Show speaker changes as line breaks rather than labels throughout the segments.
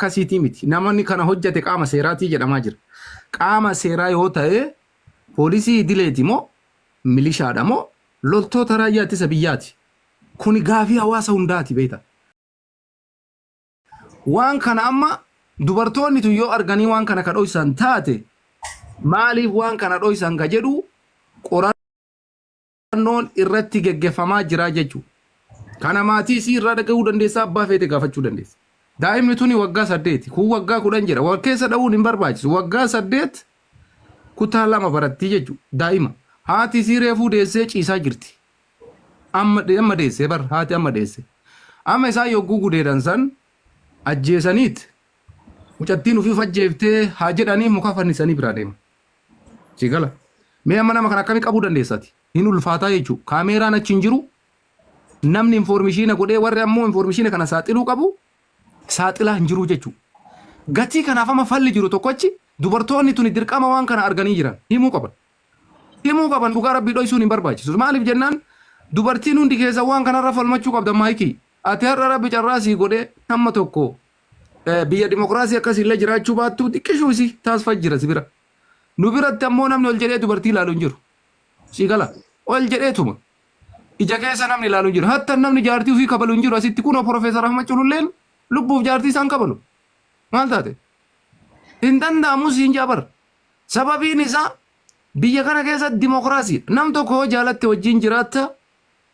akkasiitii miti. Namni kana hojjate qaama seeraatii jedhamaa jira. Qaama seeraa yoo ta'e poolisii idileeti moo milishaadha moo loltoota raayyaa ittisa biyyaati? Kuni gaafii hawaasa hundaati beekta. Waan kana amma dubartoonni tun yoo arganii waan kana ka dhoysan taate maaliif waan kana dhoysan ka jedhu qorannoon irratti geggeeffamaa jira jechuudha. Kana maatii isii irraa dhagahuu dandeessa abbaa feete gaafachuu dandeessa. Daa'imni tuni waggaa 8 kun waggaa 10 jedha wal keessa dha'uun hin barbaachisu waggaa 8 kutaa 2 barattii jechuudha daa'ima haati isii reefuu deessee ciisaa jirti. Amma amma deesse bar haati amma deesse. Amma isaan yogguu gudeedan san ajjeesaniit mucattiin ufiif ajjeeftee haa jedhanii muka fannisanii biraa deeman. Si gala. Mee amma nama kana akkamii qabuu dandeessati? Hin ulfaataa jechuudha. Kaameeraan achi hin jiru. Namni infoormishiina godhee warri ammoo infoormishiina kana saaxiluu qabu saaxilaa hin jiru jechuudha. Gatii kanaaf amma falli jiru tokkochi dubartoonni tuni dirqama waan kana arganii jiran himuu qaban. Himuu qaban dhugaa rabbii dhoysuun hin barbaachisu. Maaliif jennaan dubartiin hundi keessa waan kanarra falmachuu qabda maayikii. Ati har'a rabbi carraa sii godhee hamma tokko biyya dimokiraasii akkasii illee jiraachuu baattu xiqqishuu isii taasfa jira si bira. Nu biratti ammoo namni ol jedhee dubartii ilaalu hin jiru. Sii gala. Ol jedheetuma. Ija keessa namni ilaalu hin jiru. Hatta namni jaartii ofii kabalu hin jiru. Asitti kunoo Profeesar Ahmad Cululleen lubbuuf jaartii isaan kabalu. Maal taate? Hin danda'amu siin jaa bar. Sababiin isaa biyya kana keessa dimokiraasiidha. Nam tokko yoo jaalatte wajjin jiraatta,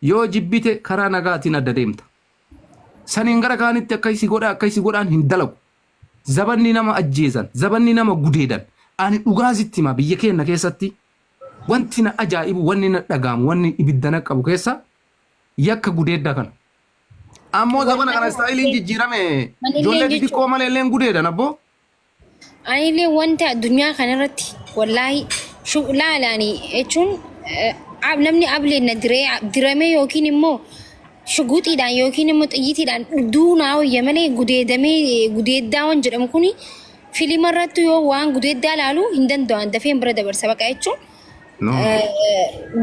yoo jibbite karaa nagaatiin adda deemta. Saniin gara kaanitti akka isi godha akka isi godhaan hin dalagu. Zabanni nama ajjeesan, zabanni nama gudeedan. Ani dhugaa sitti hima biyya keenya keessatti wanti na ajaa'ibu, wanni na dhaga'amu, wanni ibidda na qabu keessa yakka gudeeddaa kana. Ammoo zabana kana istaayiliin jijjiirame
Anillee
ijoollee
jechuun
xixiqqoo malee illee gudeedan abboo.
Anillee wanta addunyaa kanarratti wallaahi laalaani jechuun namni ableen na diree diramee yookiin immoo shuguxiidhaan yookiin immoo xiyyiitiidhaan duunaa wayya malee gudeedamee gudeeddaa waan jedhamu kuni filima irratti yoo waan gudeeddaa laalu hin danda'an dafeen bira dabarsa baqa jechuun
No.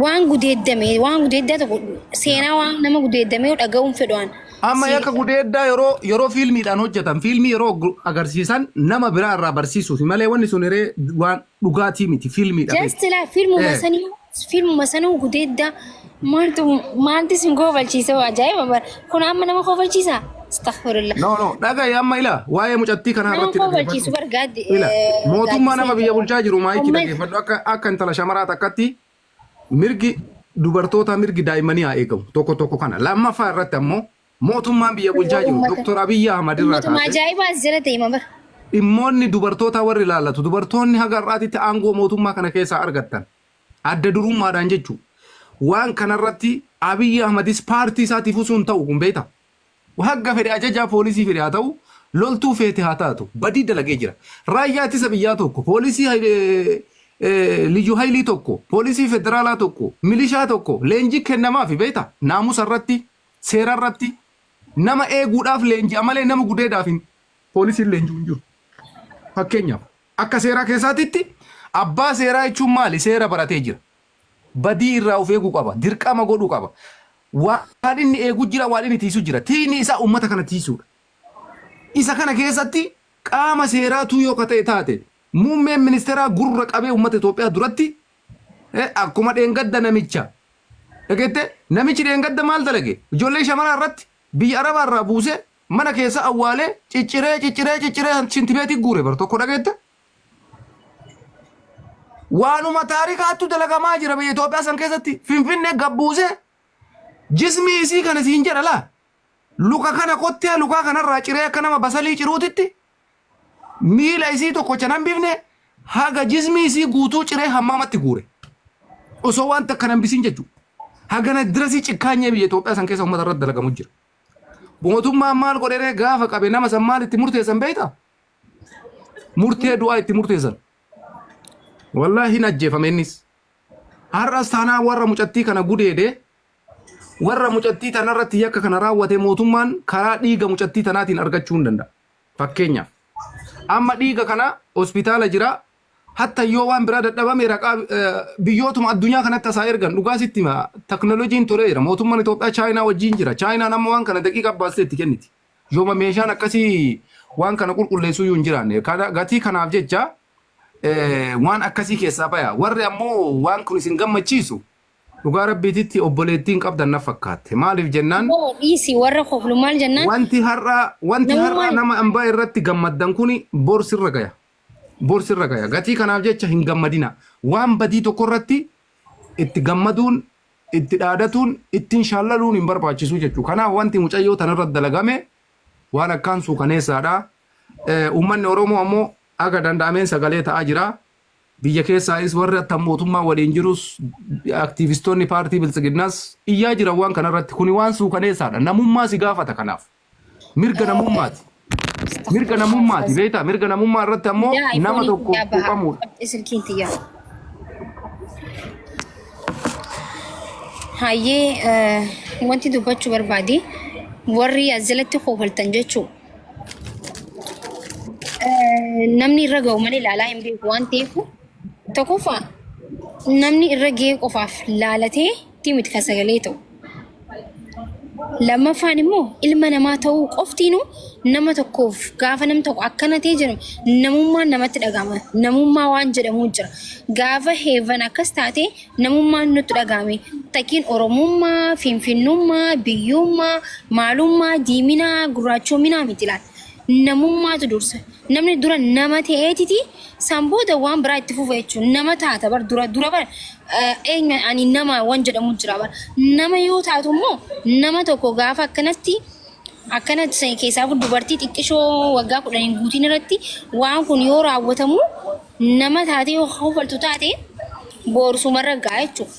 waan gudeeddame waan gudeeddaa tokko seenaa waan nama gudeeddamee dhaga'uun fedhu an.
Amma yakka gudeeddaa yeroo yeroo fiilmiidhaan hojjetan fiilmii yeroo agarsiisan nama biraa irraa barsiisuuf malee wanni sun hiree waan dhugaatii miti fiilmiidha.
Just laa fiilmuma sanii fiilmuma sanuu gudeeddaa maaltu maalti sin kofalchiisa ajaa'iba bara kun amma nama kofalchiisa astaghfirullah.
No no dhaga'i amma ila waa'ee mucattii kanaa
Nama
irratti
kofalchiisu
dhaggeeffadhu.
bar gaaddi
Ila mootummaa nama
gaaddisee
biyya bulchaa jiru maayikii
Uummanni
dhaggeeffadhu akka akka intala shamaraa takkatti mirgi dubartootaa mirgi daa'immanii haa eegamu tokko tokko kana lammaffaa irratti ammoo mootummaan biyya bulchaa jiru
uummata
Dr. Abiyyi Ahmad irraa
uummatuma
kaasee
ajaa'ibaa as jala deema bara.
dhimmoonni dubartootaa warri ilaallatu dubartoonni haga har'aatitti aangoo mootummaa kana keessaa argattan adda durummaadhaan jechuu waan kanarratti Abiyyi Ahmadis paartii isaatiif osoo hin ta'u kun beektaa Hagga fedhe ajajaa poolisii fedhe haa ta'u, loltuu feete haa taatu, badii dalagee jira. Raayyaa ittisa biyyaa tokko, poolisii Liyyuu Haayilii tokko, poolisii federaalaa tokko, milishaa tokko leenjii kennamaafi beektaa? Naamusa irratti, seera irratti nama eeguudhaaf leenji'a malee nama gudeedaaf hin poolisiin leenji'u hin jiru. Fakkeenyaaf akka seeraa keessaatitti abbaa seeraa jechuun maali? Seera baratee jira. Badii irraa of eeguu qaba. Dirqama godhuu qaba. Waan inni eegu jira, waan inni tiisu jira. Tiiyni isaa uummata kana tiisuudha. Isa kana keessatti qaama seeraatuu yoo ka ta'e taate muummeen ministeeraa gurra qabee uummata Itoophiyaa duratti akkuma dheengadda namicha dhageette namichi dheengadda maal dalage ijoollee shamaraa irratti biyya Arabaa irraa buusee mana keessa awwaalee cicciree cicciree cicciree shintibeetii guure bar tokko dhageette. Waanuma taarikaattu dalagamaa jira biyya Itoophiyaa san keessatti Finfinnee gabbuusee jismii isii kana siin jedha laa luka kana kottee lukaa kanarraa ciree akka nama basalii ciruutitti miila isii tokkocha nan bifne haga jismii isii guutuu ciree hammaamatti guure osoo waan takka nan bisin jechuudha. Hagana dirasii cikkaanyee biyya Itoophiyaa san keessa uummata irratti dalagamu jira. Mootummaan maal godheree gaafa qabe nama san maal itti murteessan beektaa? Murtee du'aa itti murteessan. Wallaahi hin ajjeefame innis. Har'as taanaan warra mucattii kana gudeede warra mucattii tanarratti yakka kana raawwate mootummaan karaa dhiiga mucattii tanaatiin argachuu hin danda'a. Fakkeenyaaf amma dhiiga kana hospitaala jira hatta yoo waan biraa dadhabame raqaa biyyootuma addunyaa kanatti asaa ergan dhugaa sitti hima teknooloojiin tolee jira mootummaan Itoophiyaa Chaayinaa wajjin jira Chaayinaan amma waan kana daqiiqa baastee itti kenniti. Yooma meeshaan akkasii waan kana qulqulleessuu iyyuu hin jiraanne. Kana gatii kanaaf jecha waan akkasii keessaa baya. Warri ammoo waan kun isin gammachiisu dhugaa rabbiititti obboleettiin qabdan na fakkaatte. Maaliif jennaan
Moo dhiisi warra koflu maal jennaan
wanti har'a wanti har'a
namummaan
nama ambaa irratti gammaddan kuni bor sirra gaya. Bor sirra gaya. Gatii kanaaf jecha hin gammadina. Waan badii tokko irratti itti gammaduun, itti dhaadatuun, ittiin shaallaluun hin barbaachisu jechuudha. Kanaaf wanti mucayyoo tanarratti dalagame waan akkaan suukaneessaadha. Uummanni Oromoo ammoo akka danda'ameen sagalee ta'aa jira. Biyya keessaayis warri akka mootummaa waliin jirus aktiivistoonni paartii biltsiginnaas iyyaa jiran waan kanarratti. Kuni waan suukaneessaadha. Namummaa si gaafata kanaaf. Mirga namummaati. Mirga namummaati beektaa? Mirga namummaa irratti ammoo
Yaa
nama
iPhone
tokko
kiyyaa baha.
quuqamuudha.
Qabxii silkiin tiyyaa. Hayyee wanti dubbachuu barbaade warri as jalatti kofaltan jechuu namni irra ga'u malee ilaalaa hin beeku waan ta'eef tokkoffaa namni irra ga'ee qofaaf laalatee itti miti kan sagalee ta'u. Lammaffaan immoo ilma namaa ta'uu qoftiinuu nama tokkoof gaafa nam tokko akkana ta'e jedhamu namummaan namatti dhaga'ama. Namummaa waan jedhamu jira. Gaafa heevan akkas taate namummaan nutti dhaga'ame. Takkiin Oromummaa, Finfinnummaa, biyyummaa, maalummaa, diiminaa, gurraachoominaa miti laal. Namummaatu dursa. Namni dura nama ta'eetiti san booda waan biraa itti fufa jechuudha. Nama taata bar dura dura bar eenyu ani nama waan jedhamu jira bar. Nama yoo taatu immoo nama tokko gaafa akkanatti akkanatti san keessaa dubartii xiqqishoo waggaa 10 hin guutin irratti waan kun yoo raawwatamu nama taatee yoo kofaltu taate boorsumarra ga'a jechuudha.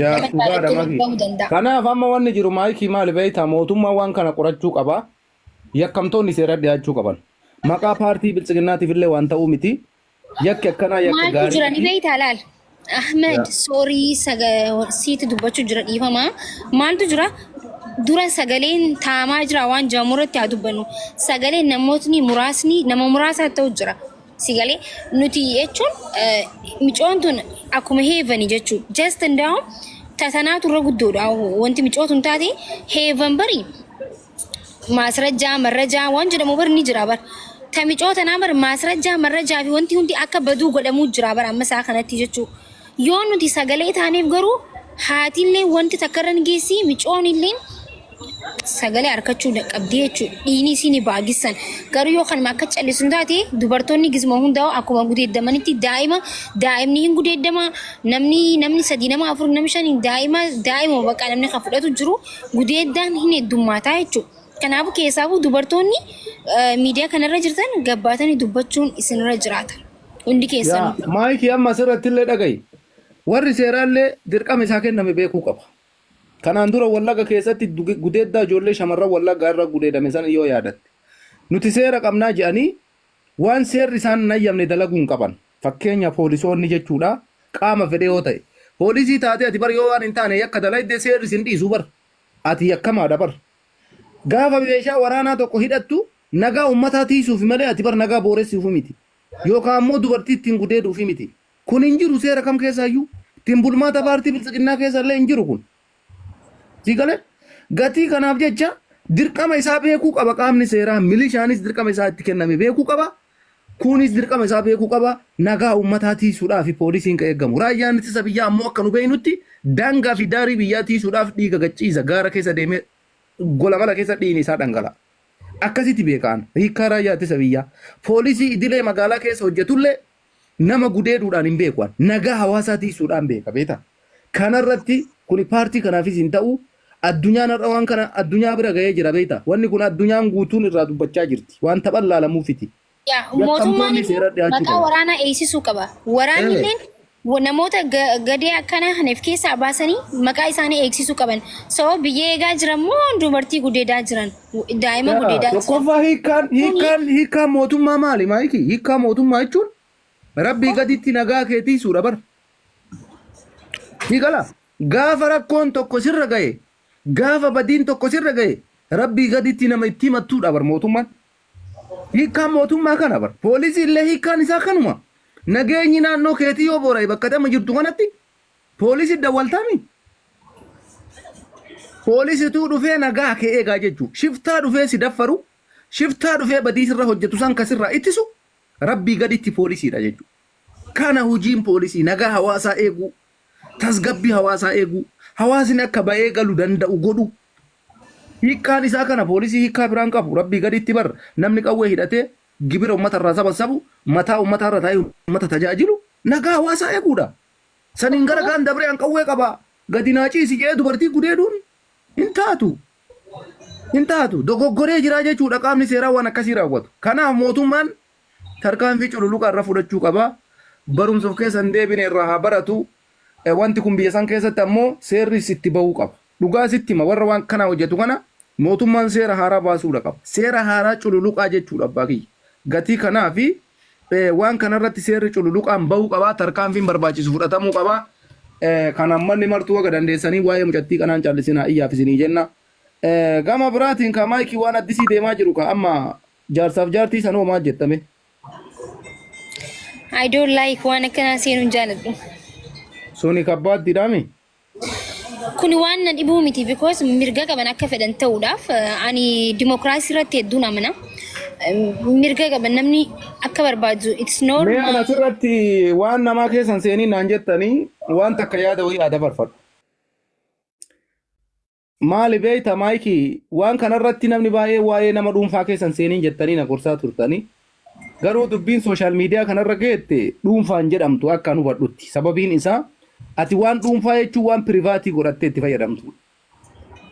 Yaa
Nama
dhugaadha
taatetti
maki.
gahuu danda'a.
Kanaaf amma wanni jiru maayikii maali beektaa mootummaan waan kana qorachuu qaba. Yakkamtoonni seeratti dhiyaachuu qaban. Maqaa paartii biltsiginnaatiif illee waan ta'uu miti. Yakki akkanaa yakka
Maaltu
gaarii
jira ni
miti.
beektaa laal? Ahmed
Yaa.
soorii siiti dubbachuu jira dhiifama. Maaltu jira? Dura sagaleen taamaa jira waan jedhamu irratti haa dubbannu. Sagaleen namootni muraasni nama muraasaa ta'u jira. Sigalee nuti jechuun micoon tun akkuma heevani jechuudha. Just ndaa'u tatanaatu irra guddoodha. Wanti micoo tun taate heevan barii maasrajjaa marrajaa waan jedhamu bar ni jira bar. Ta micoo tanaa bar maasrajjaa marrajaa fi wanti hundi akka baduu godhamuu jira bar amma isaa kanatti jechuu. Yoo nuti sagalee taaneef garuu haatillee wanti takka irra ni geessi micoon illee sagalee harkachuu qabdi jechuudha. Dhiigni isii ni baagissan. Garuu yoo kanuma akka callisu hin taate dubartoonni gizma hundaa'u akkuma gudeeddamanitti daa'ima daa'imni hin gudeeddama namni namni sadii nama afur namni shan daa'ima daa'ima bakka namni kan fudhatu jiru gudeeddaan hin heddummaataa jechuudha. Kanaafuu keessaafuu dubartoonni miidiyaa kanarra jirtan gabbaatanii dubbachuun isinirra jiraata. Hundi
Yaa
keessanuu.
maayikii amma asirratti illee dhaga'i. Warri seeraallee dirqama isaa kenname beekuu qaba. Kanaan dura Wallagga keessatti gudeeddaa ijoollee shamarran Wallaggaa irra gudeedame sana yoo yaadatte. Nuti seera qabnaa jedhanii waan seerri isaan hin hayyamne dalaguu hin qaban. Fakkeenya poolisoonni jechuudha qaama fedhe yoo ta'e. Poolisii taatee ati bar yoo waan hin taane yakka dalayde seerri sin dhiisu bar. Ati yakkamaadha bar. Gaafa meeshaa waraanaa tokko hidhattu nagaa uummataa tiisuufi malee ati bar nagaa booressuufi miti. Yookaan ammoo dubartii ittiin gudeeduufi miti. Kun hin jiru seera kam keessaayyuu. Ittiin bulmaata paartii biltsiginnaa keessa illee hin jiru kun. Sii galee? Gatii kanaaf jecha dirqama isaa beekuu qaba qaamni seeraa milishaanis dirqama isaa itti kenname beekuu qaba. Kunis dirqama isaa beekuu qaba. Nagaa uummataa tiisuudhaaf poolisiin kan eegamu. Raayyaan ittisa biyyaa ammoo akka nu beeknutti daangaa fi daarii biyyaa tiisuudhaaf dhiiga gachiisa gaara keessa deemee gola mala keessa dhiigni isaa dhangala'a. Akkasitti beekaan hiikkaa raayyaa ittisa biyyaa. Poolisii idilee magaalaa keessa hojjetullee nama gudeeduudhaan hin beeku an. Nagaa hawaasaa tiisuudhaan beeka beektaa. Kanarratti kuni paartii kanaafis hin ta'u addunyaan har'a waan kana addunyaa bira ga'ee jira beektaa. Wanni kun addunyaan guutuun irraa dubbachaa jirti. Waan taphan laalamuufiti.
Yaa mootummaan
Yakkamtoonni
immoo
seera dhiyaachuu
maqaa
qabu.
waraanaa eegsisuu qaba. Waraanni
Ee.
illeen namoota gadee akkanaa kana of keessaa baasanii maqaa isaanii eegsisuu qaban. So biyya eegaa jiran moo dubartii gudeedaa jiran? Daa'ima
Yaa,
gudeedaa jiran.
Tokkoffaa hiikkaan
Kuni
hiikkaan hiikkaan mootummaa maali maayikii? Hiikkaa mootummaa jechuun rabbii gaditti nagaa kee tiisuudha bar. Ni gala. Gaafa rakkoon tokko sirra ga'e, gaafa badiin tokko sirra ga'e, rabbii gaditti nama itti himattuudha bar mootummaan. Hiikkaan mootummaa kana bar. Poolisii illee hiikkaan isaa kanuma. Nageenyi naannoo keetii yoo boora'e bakka amma jirtu kanatti poolisii dawwaltaami. Poolisituu dhufee nagaa kee eegaa jechuudha. Shiftaa dhufee si daffaru, Shiftaa dhufee badii sirra hojjetu san kasirraa ittisu rabbii gaditti poolisiidha jechuudha. Kana hojiin poolisii nagaa hawaasaa eeguu, tasgabbii hawaasaa eeguu, hawaasni akka ba'ee galu danda'u godhuu. Hiikkaan isaa kana poolisii hiikkaa biraan qabu rabbii gaditti bar namni qawwee hidhatee gibira uummata irraa sabassabu mataa uummataa irra taa'ee uummata tajaajilu nagaa hawaasaa eeguudha. Saniin gara kaan dabree an qawwee qaba gadi naa ciisi jedhee dubartii gudeeduun hin taatu. Hin taatu. Dogoggoree jiraa jechuudha qaamni seeraa waan akkasii raawwatu. Kanaaf mootummaan tarkaanfii cululuqaa irra fudhachuu qaba. Barumsa of keessa hin deebine irraa haa baratu. Wanti kun biyya san keessatti ammoo seerri itti bahuu qaba. Dhugaa sitti hima warra waan kanaa hojjetu kana mootummaan seera haaraa baasuudha qaba. Seera haaraa cululuqaa jechuudha abbaa kiyya. Gatii kanaa fi waan kanarratti seerri cululuqaan bahuu qaba. Tarkaanfiin barbaachisu fudhatamuu qaba. Kan manni martuu haga dandeessanii waa'ee mucattii kanaan callisinaa iyyaaf isinii jenna. Gama biraatiin ka maayikii waan addisii deemaa jiru ka amma jaarsaaf jaartii sanoo maal jettame?
I don't like waan akkanaa seenuu hin jaaladhu.
Suni kabbaaddiidhaami?
Kuni waan na dhibuu miti because mirga qaban akka fedhan ta'uudhaaf ani dimokiraasii irratti hedduun amana. Mirga qaban namni akka barbaadu it's
Mee
normal.
ana asirratti waan namaa keessan seenii naan jettanii waan takka yaada wayii haa dabarfadhu. Maali beeyta maayikii waan kanarratti namni baay'ee waa'ee nama dhuunfaa keessan seeniin jettanii na gorsaa turtanii. Garuu dubbiin social media kanarra geette dhuunfaan jedhamtu akka an hubadhutti. Sababiin isaa ati waan dhuunfaa jechuun waan private godhattee itti fayyadamtu.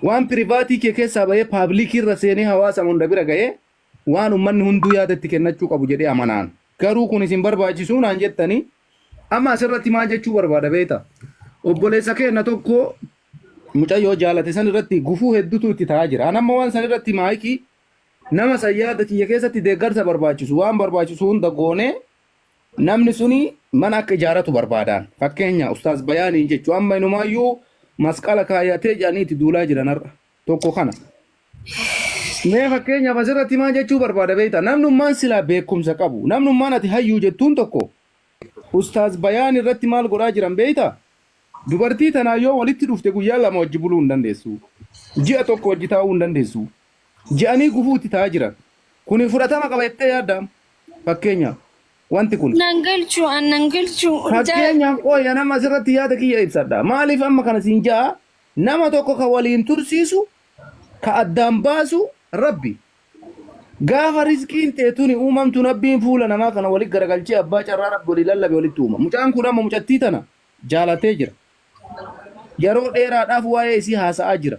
Waan private kee keessaa bahee public irra seenee hawaasa hunda bira ga'ee waan uummanni hunduu yaada itti kennachuu qabu jedhee amanaan. Garuu kun isin barbaachisuu naan jettanii amma asirratti maal jechuu barbaada beekta? Obboleessa keenya tokko mucayyoo jaalate san irratti gufuu hedduutu itti ta'aa jira. An amma waan san irratti maayikii nama san yaada kiyya keessatti deeggarsa barbaachisu waan barbaachisu hunda goonee namni suni mana akka ijaaratu barbaadaan. Fakkeenya Ustaaz Bayaaniin jechuun amma inumaayyuu masqala kaayatee jedhanii itti duulaa jiran har'a tokko kana. Mee fakkeenyaaf asirratti maal jechuu barbaada beektaa? Namnummaan silaa beekumsa qabu. Namnummaan ati hayyuu jettuun tokko Ustaaz Bayaan irratti maal godhaa jiran beektaa? Dubartii tanaa yoo walitti dhufte guyyaa 2 wajji buluu hin dandeessu. Ji'a 1 wajji taa'uu hin dandeessu. Je'anii gufuu itti ta'aa jiran. Kuni fudhatama qaba jettee yaaddaa? Fakkeenyaaf wanti kun.
Nan galchu an nan galchu.
Fakkeenyaaf qooyi an amma asirratti yaada kiyya ibsadha. Maaliif amma kana siin ja'a nama tokko ka waliin tursiisu ka addaan baasu Rabbi. Gaafa rizqiin tee tuni uumamtu Rabbiin fuula namaa kana wali garagalchee abbaa carraa Rabbi walii lallabe walitti uuma. Mucaan kun amma mucattii tana jaalatee jira. Yeroo dheeraadhaaf waa'ee isii haasa'aa jira.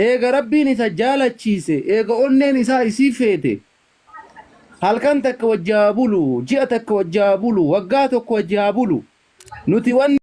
Eega Rabbiin isa jaalachiise, eega onneen isaa isii feete, halkan takka wajji haa bulu, ji'a takka wajji haa bulu, waggaa tokko wajji haa bulu. Nuti wanni.